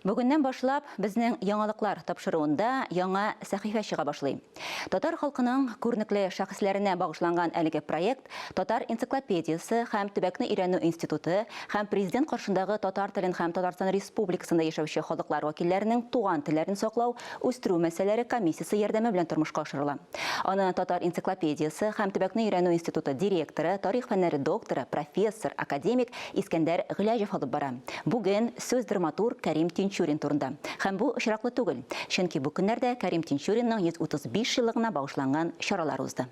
Бүгеннән башлап, безнең яңалыклар тапшыруында яңа сәхифә чыга башлый. Татар халкының күренекле шәхесләренә багышланган әлеге проект Татар энциклопедиясе һәм төбәкне өйрәнү институты һәм Президент каршындагы татар телен һәм Татарстан Республикасында яшәүче халыклар вәкилләренең туган телләрен саклау, үстерү мәсьәләләре комиссиясе ярдәме белән тормышка ашырыла. Аны Татар энциклопедиясе һәм төбәкне өйрәнү институты директоры, тарих фәннәре докторы, профессор, академик Искәндәр Гыйләҗев алып бара. Бүген сүз драматург Кәрим Тинчурин турында. Һәм бу очраклы түгел. Чөнки бу көннәрдә Кәрим Тинчуринның 135 еллыгына багышланган чаралар узды.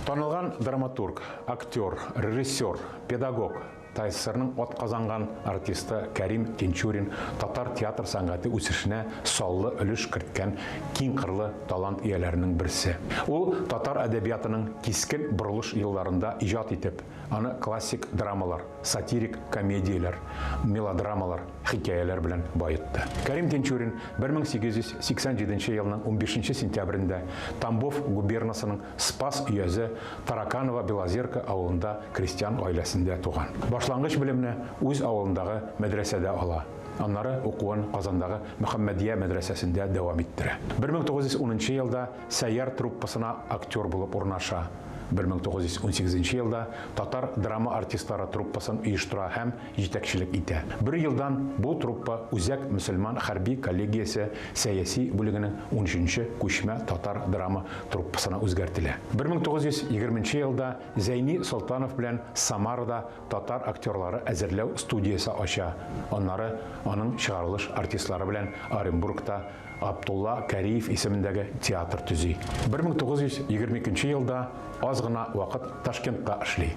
Танылган драматург, актер, режиссер, педагог, ТАССРның атказанган артисты Кәрим Тинчурин татар театр сәнгате үсешенә саллы өлеш керткән киңкырлы талант ияләренең берсе. Ул татар әдәбиятының кискен борылыш елларында иҗат итеп, аны классик драмалар, сатирик комедияләр, мелодрамалар, хикәяләр белән баетты. Кәрим Тинчурин 1887 елның унбишенче сентябрендә Тамбов губернасының Спас өязе Тараканово-Белозерка авылында крестьян гаиләсендә туган. Башлангыч белемне үз авылындагы мәдрәсәдә ала, аннары укуын Казандагы Мөхәммәдия мәдрәсәсендә дәвам иттерә. 1910 елда Сәйяр труппасына актер булып урнаша. 1918 елда татар драма артистлары труппасын оештыра һәм җитәкчелек итә. Бер елдан бу труппа Үзәк мөселман хәрби коллегиясе сәяси бүлегенең унөченче күчмә татар драма труппасына үзгәртелә. 1920 елда Зәйни Солтанов белән Самарада татар актерлары әзерләү студиясе ача, аннары аның чыгарылыш артистлары белән Оренбургта Абдулла Кариев исемендәге театр төзи. 1922 елда аз гына вакыт Ташкентта эшли.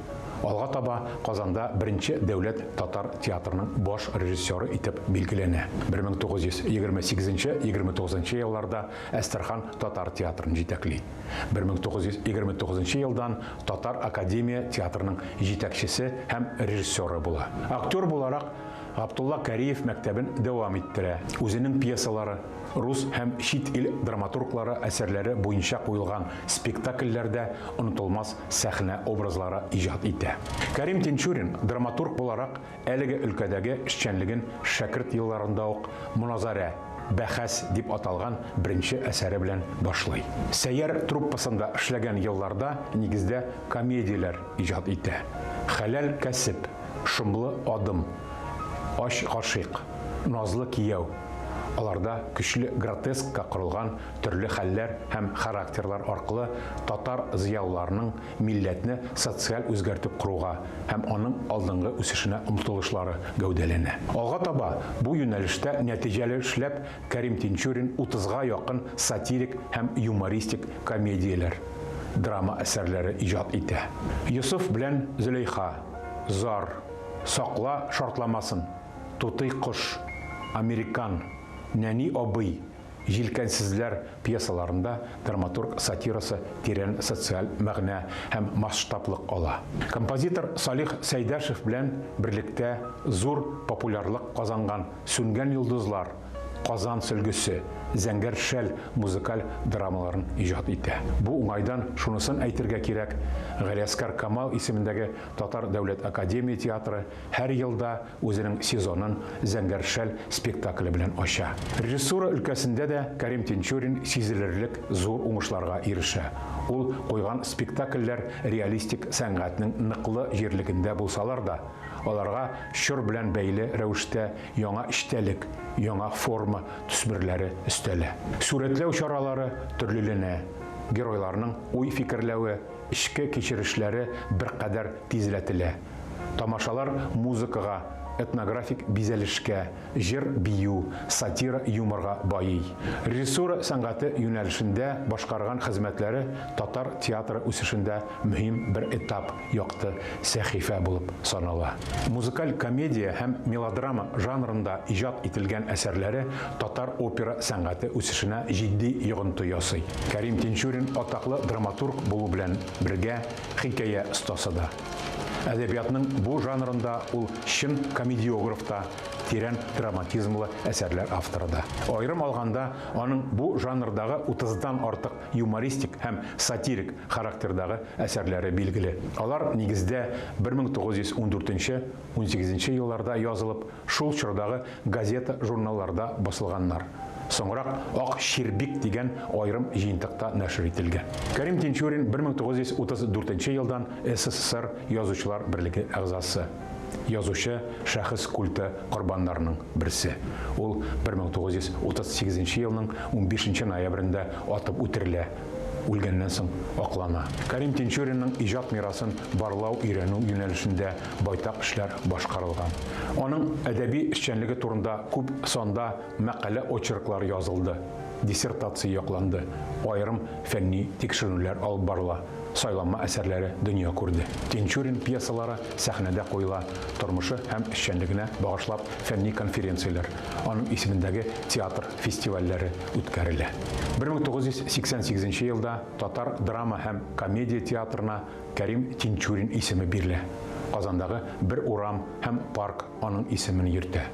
Алга таба Казанда беренче дәүләт татар театрының баш режиссеры итеп билгеләнә. 1928-29 елларда Әстерхан татар театрын җитәкли. 1929 елдан Татар академия театрының җитәкчесе һәм режиссеры була. Актер буларак Габдулла Кариев мәктәбен дәвам иттерә. Үзенең пьесалары, рус һәм чит ил драматурглары әсәрләре буенча куелган спектакльләрдә онытылмас сәхнә образлары иҗат итә. Кәрим Тинчурин драматург буларак әлеге өлкәдәге эшчәнлеген шәкерт елларында ук Моназарә, Бәхәс дип аталган беренче әсәре белән башлый. Сәйяр труппасында эшләгән елларда нигездә комедияләр иҗат итә. Хәләл кәсеп, Шомлы адым, Ач гашыйк, Назлы кияү. Аларда көчле гротескка корылган төрле хәлләр һәм характерлар аркылы татар зыялыларының милләтне социаль үзгәртеп коруга һәм аның алдынгы үсешенә омтылышлары гәүдәләнә. Алга таба бу юнәлештә нәтиҗәле эшләп, Кәрим Тинчурин утызга якын сатирик һәм юмористик комедияләр, драма әсәрләре иҗат итә. Йосыф белән Зөләйха, Зар, Сакла шартламасын, Тутый кош, Американ, Нәни абый, Җилкәнсезләр пьесаларында драматург сатирасы тирән социаль мәгънә һәм масштаблык ала. Композитор Салих Сәйдәшев белән берлектә зур популярлык казанган Сүнгән йолдызлар, Казан сөлгесе, Зәңгәр шәл музыкаль драмаларын иҗат итә. Бу уңайдан шунысын әйтергә кирәк, Галиәсгар Камал исемендәге Татар дәүләт академия театры һәр елда үзенең сезонын Зәңгәр шәл спектакле белән ача. Режиссура өлкәсендә дә Кәрим Тинчурин сизелерлек зур уңышларга ирешә. Ул куйган спектакльләр реалистик сәнгатьнең ныклы җирлегендә булсалар да, аларга чор белән бәйле рәвештә яңа эчтәлек, яңа форма төсмерләре өстәлә. Сурәтләү чаралары төрлеләнә, геройларның уй-фикерләве, эчке кичерешләре беркадәр тизләтелә. Тамашалар музыкага, этнографик бизәлешкә, җыр-бию, сатира-юморга байый. Режиссура сәнгате юнәлешендә башкарган хезмәтләре татар театры үсешендә мөһим бер этап, якты сәхифә булып санала. Музыкаль комедия һәм мелодрама жанрында иҗат ителгән әсәрләре татар опера сәнгате үсешенә җитди йогынты ясый. Кәрим Тинчурин атаклы драматург булу белән бергә хикәя остасы да. Әдәбиятның бу жанрында ул чын комедиограф та, тирән драматизмлы әсәрләр авторы да. Аерым алганда, аның бу жанрдагы утыздан артык юмористик һәм сатирик характердагы әсәрләре билгеле. Алар, нигездә, 1914 унсигезенче елларда язылып, шул чордагы газета-журналларда басылганнар. Соңрак Ак чирбик дигән аерым җыентыкта нәшер ителгән. Кәрим Тинчурин 1934 елдан СССР Язучылар берлеге әгъзасы. Язучы, шәхес культы корбаннарының берсе. Ул 1938 елның унбишенче ноябрендә атып үтерелә. Үлгәннән соң аклана. Кәрим Тинчуринның иҗат мирасын барлау, өйрәнү юнәлешендә байтак эшләр башкарылган. Аның әдәби эшчәнлеге турында күп санда мәкалә-очерклар язылды, диссертация якланды, аерым фәнни тикшеренүләр алып барыла, сайланма әсәрләре дөнья күрде. Тинчурин пьесалары сәхнәдә куела, тормышы һәм эшчәнлегенә багышлап фәнни конференцияләр, аның исемендәге театр фестивальләре үткәрелә. 1988 елда Татар драма һәм комедия театрына Кәрим Тинчурин исеме бирелә. Казандагы бер урам һәм парк аның исемен йөртә.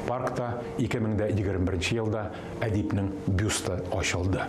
Паркта 2021 елда әдипнең бюсты ачылды.